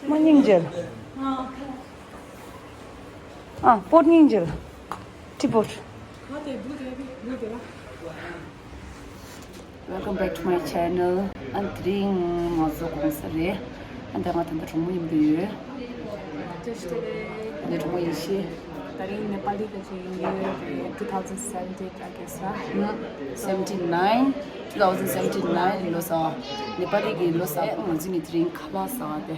Morning gel. Morning gel. Tibot. Welcome back to my channel. I'm doing also grocery. And I'm going to move in the Dari Nepali ka year 2017 I guess 79 2079 losa Nepali ge losa ngini drink khaba sa de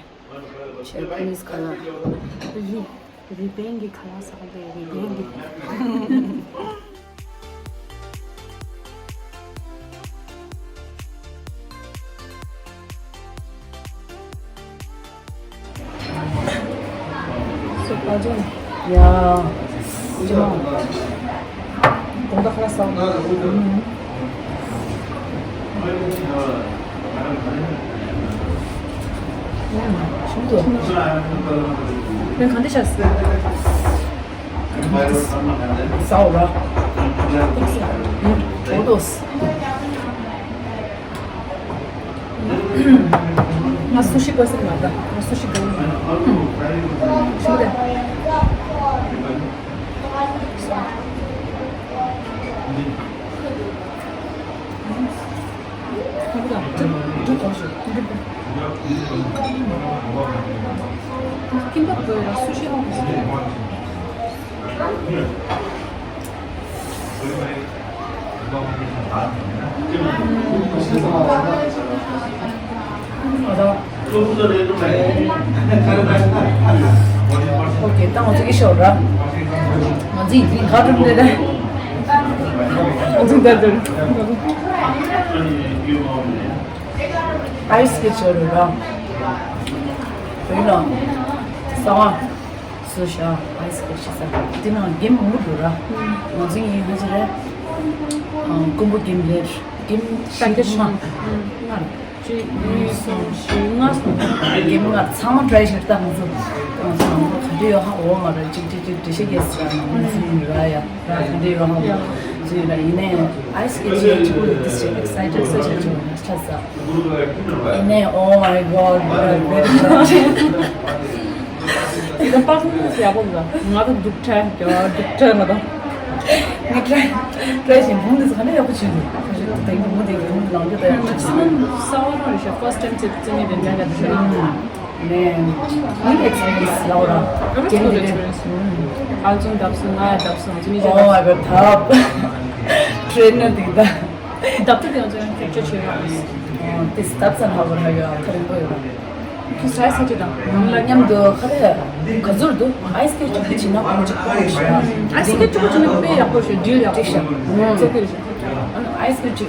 Japanese khala Ribengi khala sa de ribengi So pardon ya cuma Donda khala sa 진짜 난 컨디션스 싸우라 오도스 나 수시 거스 맞다 나 수시 거 그래 김밥보다 수시하고 있어. 맞아. 오케이, 딱 어떻게 쉬어라. 먼저 이제 가좀 되네. 어떤 데들? 아이스 캐치어라. 그래서 상황 수샤 아이스 캐치사. 이때는 게임 모르더라. 먼저 이 하지래. 공부 게임들 게임 패키지만. 게임가 상만 트라이 했다면서 근데요 한 5만을 직접 드시겠어요. 무슨 일이야? 근데요 한 지금 이내 아이스 캐치 치고 있듯이 excited session 했었어. 이내 oh my god. 이거 빠지면서 야본다. 나도 눕차나다. 트라이 신분에서 하는 거 지금. 그래서 이거 뭐 되게 너무 나오게 지금 사원을 이제 first time 집중이 된다는 거 네. 이 experience 라우라. 알좀 답스나 답스 Oh my god, top. Trainer dida. 답도 되는 캡처 치료하고 This steps and how are you kharin boyo. 그 사이즈다. 냠도 kare gazurdu ice skate china project ko. 아이스 스케치 중에 배 약간 딜 약간 ice skate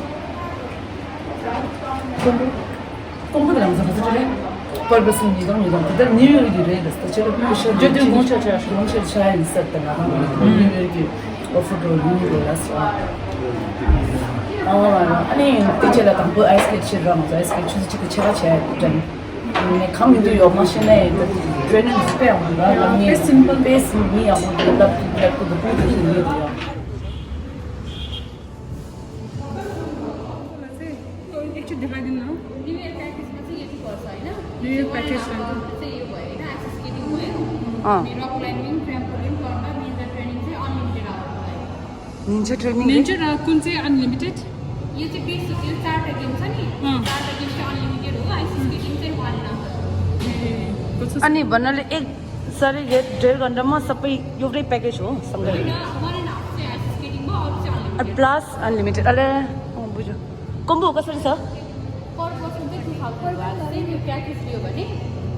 공부를 하면서 그래. purpose 이동 그들 뉴욕이래. 그래서 저들 못 잘 있었다가 뉴욕이 오프도 뉴욕이라서 아니 이제라 담보 아이스케치랑 아이스케치 지금 제가 전 coming to your machine training spare 나 simple base me 하고 develop to the point in the एकचोटि देखाइदिनु न new year package rock climbing ट्राम्पोलिन गर्दा Ninja training चाहिँ unlimited out ninja training Ninja र कुन चाहिँ unlimited यो चाहिँ बेसिक यो चारवटा गेम छ नि चारवटा गेम चाहिँ अनलिमिटेड हो आइस स्केटिङ चाहिँ 1 नम्बर अनि भन्नाले एक सरी 1.5 घण्टामा सबै एउटै प्याकेज हो सँगै 1.5 चाहिँ आइस स्केटिङ भयो अरू चाहिँ अनलिमिटेड प्लस अनलिमिटेड अले बुझ्यो कम्बो कसरी छ पर पर्सन चाहिँ 2000 चाहिँ यो प्याकेज लियो भने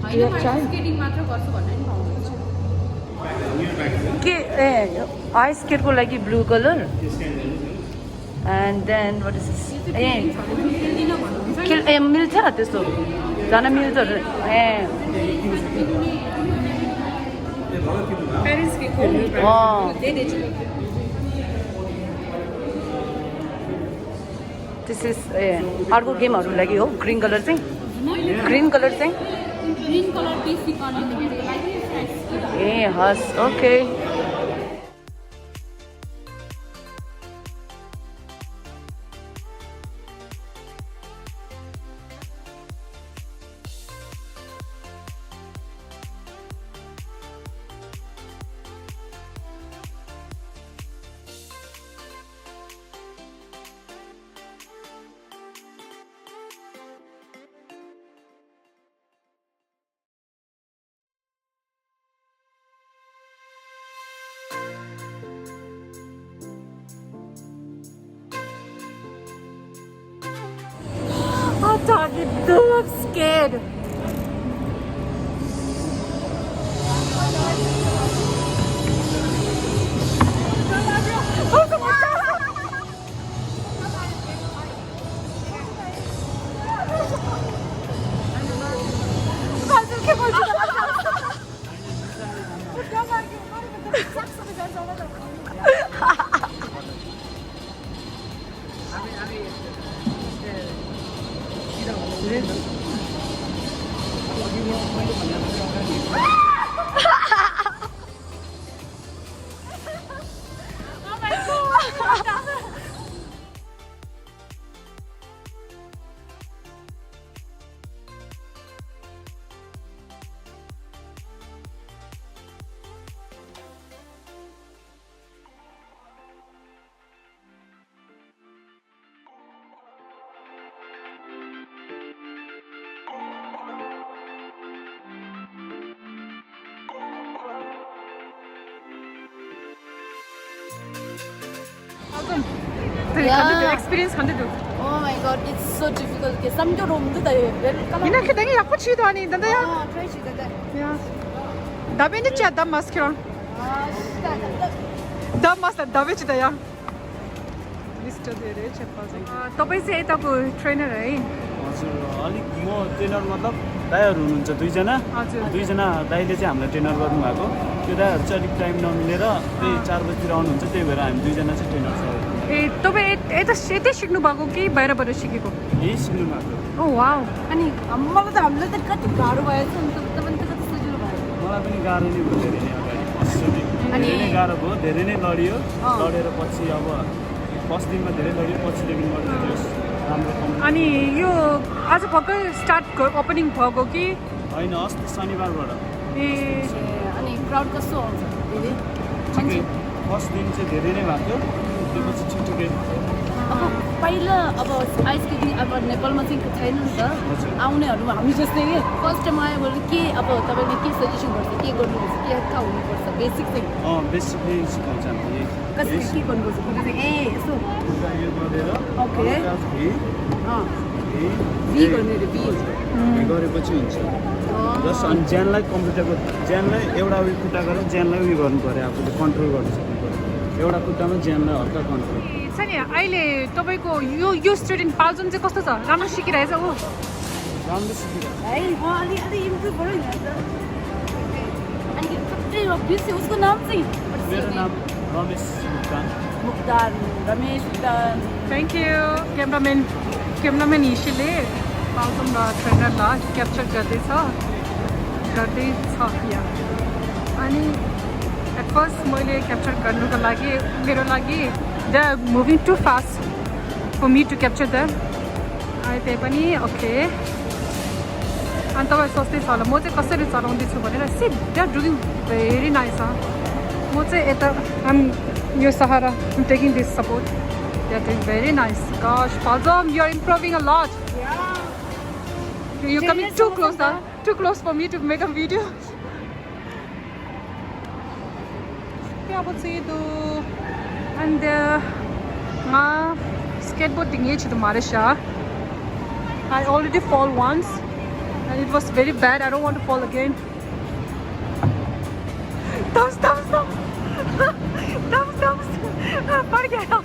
हैन आइस स्केटिङ मात्र गर्छु भन्ने नि पाउनुहुन्छ के ए आइस स्केटको लागि blue colour and then what is this ए मिल्छ त्यस्तो जान मिल्छ ए प्यारेन्ट्स के दिस इज ए अर्को गेमहरू लागि हो ग्रीन कलर चाहिँ ग्रीन कलर चाहिँ ग्रीन कलर बेसिक अनलिमिटेड लागि ए हस् okay I'm scared. Yeah. Experience Kathmandu. Oh my god, it's so difficult. Okay, samjo romdu da Ina ke dengi yakpo chido ani danda ya. try shi da. Ya. Dabe ni cha dam mas kiro. Dam mas dabe chida ya. Mr. Dere chepa jai. Tapai चाहिँ यताको trainer है. हजुर अलिक म trainer मतलब दाइहरु हुनुहुन्छ दुईजना. हजुर. दुईजना दाइले चाहिँ हामीलाई ट्रेनर गर्नु भएको. त्यो दाइहरु चाहिँ अलिक टाइम नमिलेर त्यही 4 बजेतिर आउनुहुन्छ त्यही भएर हामी दुईजना चाहिँ ट्रेनर छ. ए तपाई यतै सिक्नु भएको कि बाहिरबाट सिकेको? यही सिक्नु भएको. ओ वाउ. अनि मलाई त हामीलाई त कति गाह्रो भएको छ नि त पनि त कति सजिलो भयो. मलाई पनि गाह्रो नै भयो धेरै नै अगाडि फर्स्टली. धेरै नै गाह्रो भयो, धेरै नै लडियो. लडेर पछि अब फर्स्ट दिनमा धेरै लडियो पछिदेखि गर्दै राम्रो काम. अनि यो आज भर्खर स्टार्ट ओपनिङ भएको कि? हैन अस्ति शनिबारबाट. ए अनि क्राउड कस्तो आउँछ दिदी? ठिकै फर्स्ट दिन चाहिँ धेरै नै भएको. त्यसपछि ठिकै अब पहिला अब आइस स्केटिङ अब नेपालमा चाहिँ छैन नि त. आउनेहरू हामी जस्तै के फर्स्ट टाइम आयो भने के अब तपाईँले के सजेसन गर्छ के गर्नुपर्छ के थाहा हुनुपर्छ बेसिक चाहिँ? बेसिकली सिकाउँछ हामीले. कसरी के गर्नुपर्छ भने चाहिँ ए यसो यो गरेर ओके भी गर्ने रे भी गरेपछि हुन्छ. जस्ट अनि ज्यानलाई कम्प्युटरको ज्यानलाई एउटा उयो खुट्टा गरेर ज्यानलाई उयो गर्नु पऱ्यो आफूले कन्ट्रोल गर्नु सक्नु पऱ्यो. एउटा खुट्टामा ज्यानलाई हल्का कन्ट्रोल. छ नि अहिले तपाईँको यो स्टुडेन्ट पाल्जन चाहिँ कस्तो छ? राम्रो सिकिरहेछ ऊ? राम्रो सिकिरहेको. है अलि इम्प्रुभ गरौँ नि अन्त. अनि कति बिर्सेँ उसको नाम चाहिँ? मेरो नाम Ramesh Muktan Ramesh Muktan. Thank you. Cameraman हिसीले पाल्जन र ट्रेनरलाई क्याप्चर गर्दैछ यहाँ. अनि एट फर्स्ट मैले क्याप्चर गर्नुको लागि मेरो लागि they are moving too fast for me to capture them. अनि त्यही पनि ओके. अनि तपाईँ सोच्दैछ होला म चाहिँ कसरी चलाउँदैछु भनेर. See they are doing very nice. म चाहिँ यता यो सहारा taking this support. They are doing very nice. Gosh Paljam you are improving a lot. You're coming too close for me to make a video. क्या बोल्छ यो and skateboarding age to Malaysia. I already fall once and it was very bad. I don't want to fall again. Stop. Par gaya. Stop.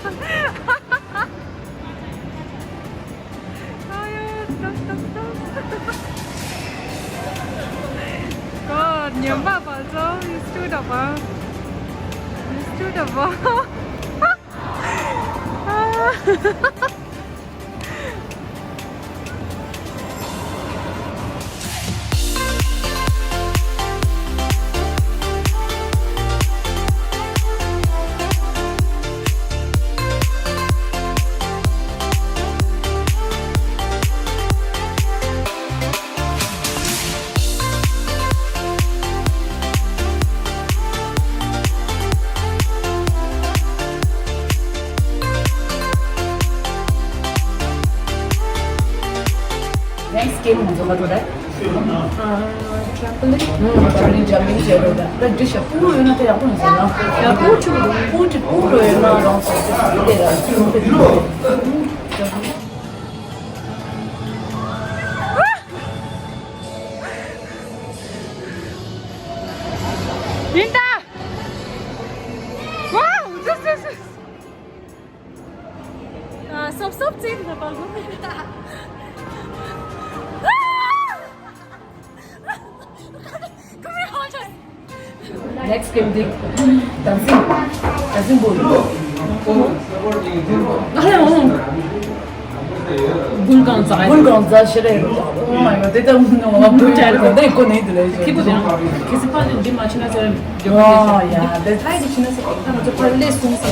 God, nyamba palzo. You stood up. Nice game हुन्छ कतोदा ट्राम्पोलिन ट्राम्पोलिन jumping चाहिँ एउटा र dish पुरो हेर्न चाहिँ राम्रो हुन्छ न पुरो हेर्न लाउँछ Linda! Wow! This is... sub change नेपालको Next game thing. Dancing ball. Bulganza şere. Oh my god, they don't know what to tell. They go need it. Keep it down. Kasi pa din match na sa Oh yeah, that's Hai di china sa ano to palle sung sa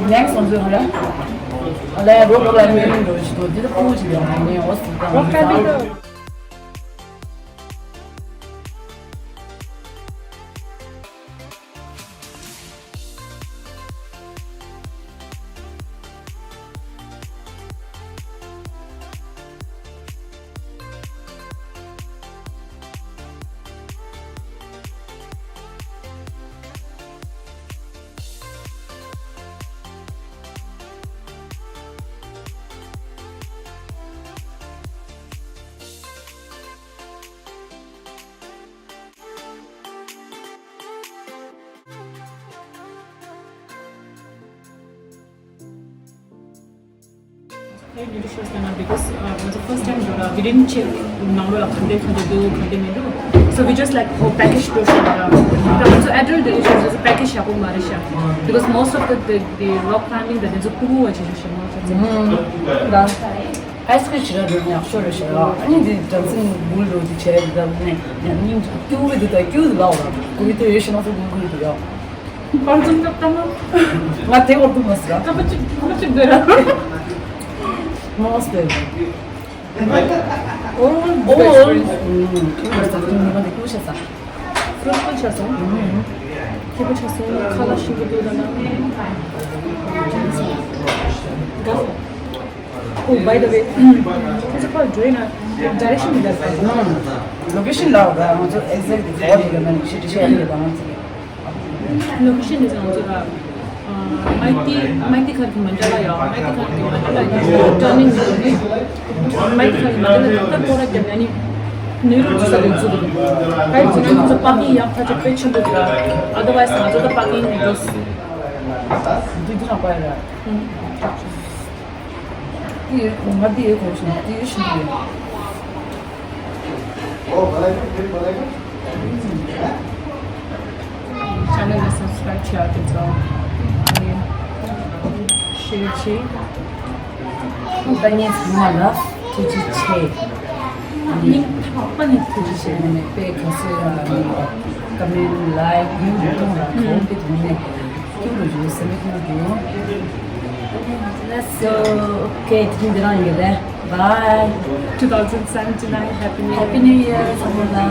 Next one là là rock climbing rồi tôi chỉ có chỉ là này ở rock climbing very delicious because it was the first time we didn't check number of so we just like package so adult delicious is a package because most of the rock climbing that is a cool 나 아이스크림 지라도 그냥 쇼를 싫어. 아니 근데 점심 물로 지체다 보네. 그냥 님 교회도 다 교회도 나오라. 거기도 열심히 와서 공부해도요. 방송 잡다만 나 되게 어떤 거였어? 깜빡이 되라 먹었을 때. 오 그래서 이번에 꾸셨어. 프로포 쳤어 기분 쳤어 칼라 신기도 나나 Oh, by the way, it's called Joina. Direction is that. Location là exactly what you mean. She share the balance. Location is also Maitighar Mandala. Maitighar Mandala turning Maitighar Mandala the product and any neuro to right? So the parking you have to pitch into otherwise the parking goes. Did you not buy that? 뭔가 뒤에 거기서 뒤에 신기해. Channel is subscribe share as well. Share. Да нет, мало. Тучи. Link open it тучи. मैंने pay कैसे comment like view तो ना कौन pay तुमने क्यों रोज़ समय क्यों Let's go. Okay, 지금 들어가는 게 Bye. 2079 Happy New Year. Happy New Year. 선물나.